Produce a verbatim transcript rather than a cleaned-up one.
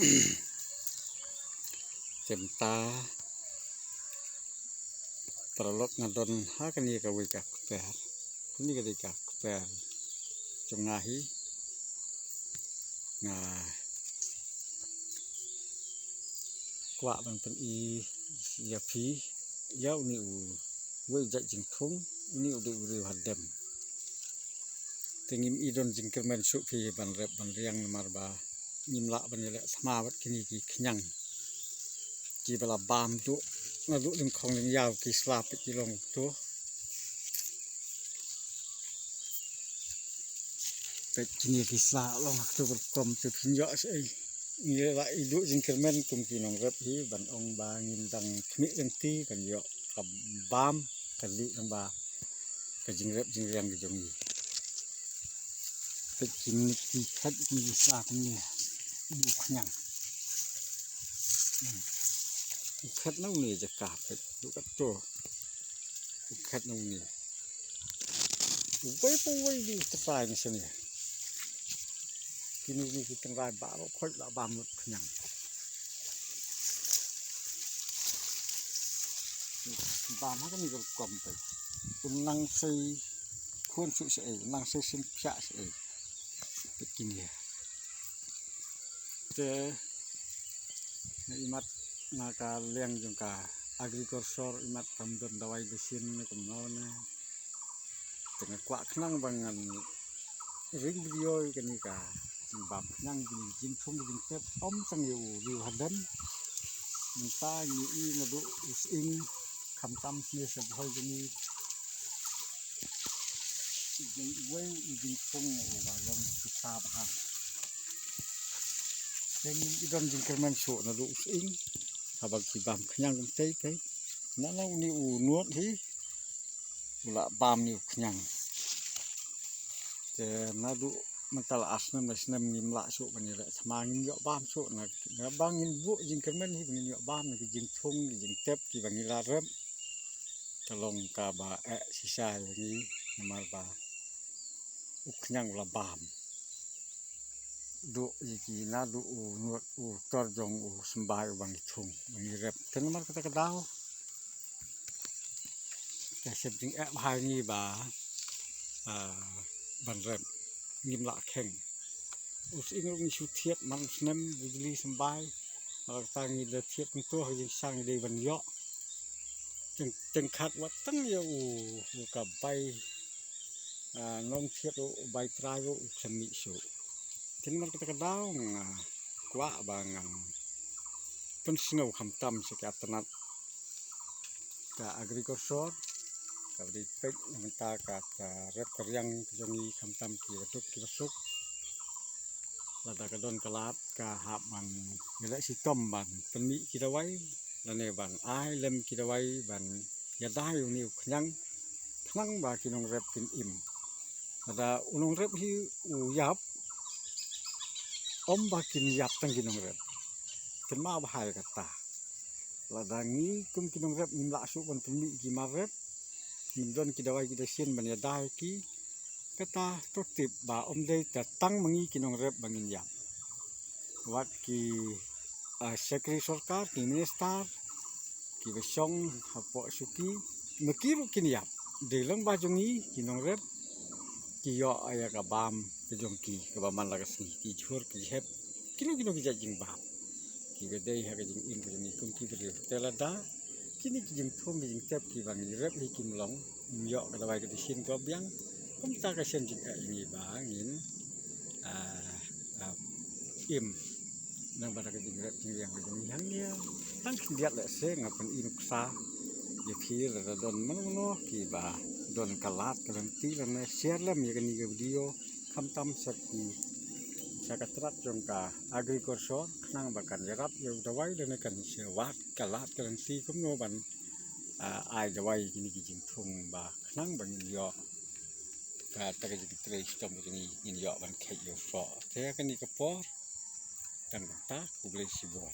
Te mynta paralok nga don ha kane kawei ka kper. Kane ka dei ka kper jong nga hi. Nga kwah ban pyni ïa phi ïa une uwei jait jingthung, une u dei u riew hadem. Te ngim i don jingkyrmen shuh phi ban rep ban riang namar ba ngim lah ban ïaleh thma bad kine ki khñiang kiba la bam duh naduh lyngkhong lynñiaw ki sla peit ki long to. Peit kine ki sla long to rukom te phin ïoh shaei. Ngi la i duh jingkyrmen kum ki nongrep hi ban ong ba ngin dang khmih lynti ban ïoh ka bam ka dih lang ba ka jingrep jingriang ka jong ngi. Peit kine ki khat ki sla kumne. U khñiang. Hmm. U khat na une jaka peit. U khat to. U khat na une. Uwei pa uwei dei u trai na shane. Kine kine ki tynrai baroh khoit la bam lut khñiang. Bam ha kane ka rukom peit. Un nang sei khun suk shaei, un nang sei sien phiah shaei. Peit kine. Te na imat na ka liang jong ka agriculture imat kam don dawai da sien ne kumno ne. Te nga kwah khnang ba ngan ring video ïa kane ka jingbam khñiang, jingthung jingtep, ym tang ïa u riew hadem. Mynta ngi i naduh u sying khamtam sne sha Bhoi jong ngi. Dei uwei u jingthung uba long shisha bha. Te ngim i don jingkyrmen shuh naduh u sying haba ki bam khñiang kumtei tei. Na na une u nud hi u la bam une u khñiang. Te naduh mynta la ar snem lai snem ngim lah shuh ban ïaleh thma, ngim ïoh bam shuh na, naba ngin buh jingkyrmen hi ba ngin ïoh bam na ki jingthung ki jingtep kiba ngi la rep. Ka long kaba eh shisha ïa ngi namar ba u khñiang u la bam duh ïa ki naduh u nud u tor jong u symbai uba ngi thung ba ngi rep. Te namar kata ka daw ka sep jingeh bha ïa ngi ba, ah, ban rep, ngim lah kheng. U sying ruh ngi shu thied man u snem, bujli symbai. Namar kata ngi da thied kumto ha jingshisha ngi dei ban ïoh. Teng, teng khat wat tang ïa u, u ka bai, ah, nongthied ruh, u bai trai ruh u khlem mih shuh. Te namar kata ka daw nga kwah ba ngan pynsngew khamtam sha ka tnat ka agriculture kaba dei peit na mynta ka, ka rep ka riang ka jong ngi khamtam kiba duk kiba suk. Lada ka don ka lad ka hap ban ïaleh shitom ban pynmih ki dawai lane ban ai lem ki dawai ban ïada ïa une u khñiang khnang ba ki nongrep kin im. Lada u nongrep hi u ïap, ym ba kin ïap tang ki nongrep. Kynmaw bha ïa kata. Lada ngi kum ki nongrep ngim lah shuh ban pynmih ki mar rep, ngim don ki dawai ki dasien ban ïada ïa ki, kata to tip ba ym dei ta tang ma ngi ki nongrep ba ngin ïap. Wat ki, ah, shakri sorkar, ki minister kiba shong hapoh shuki, ma ki ruh kin ïap. Dei lang ba jong ngi ki nongrep ki ïoh ïa ka bam ka jong ki kaba man la ka sngi, ki jhur ki jhep, kino kino ki jait jingbam kiba dei ha ka jingim ka jong ngi kum ki briew. Te lada kine ki jingthung ki jingtep kiba ngi rep hi kim long, ngim ïoh ka dawai ka dasien kaba biang, kumta ka shem jingeh ïa ngi ba ngin, ah, ah, im. Nang ba da ka jingrep jingriang ka jong ngi hangne. Tang khyndiat lehse nga pyni nuksa ïa phi lada don mano mano kiba don ka lad ka lynti lane share lem ïa kane ka video khamtam sha ki, sha ka tnat jong ka agriculture khnang ba kan ïarap ïa u dawai lane kan shem wat ka lad ka lynti kumno ban, ah, ai dawai ïa kine ki jingthung ba khnang ba ngin ïoh kata ka jingtrei shitom ka jong ngi, ngin ïoh ban kheit ïa u soh. Te kane ka por tang kata, khublei shibun.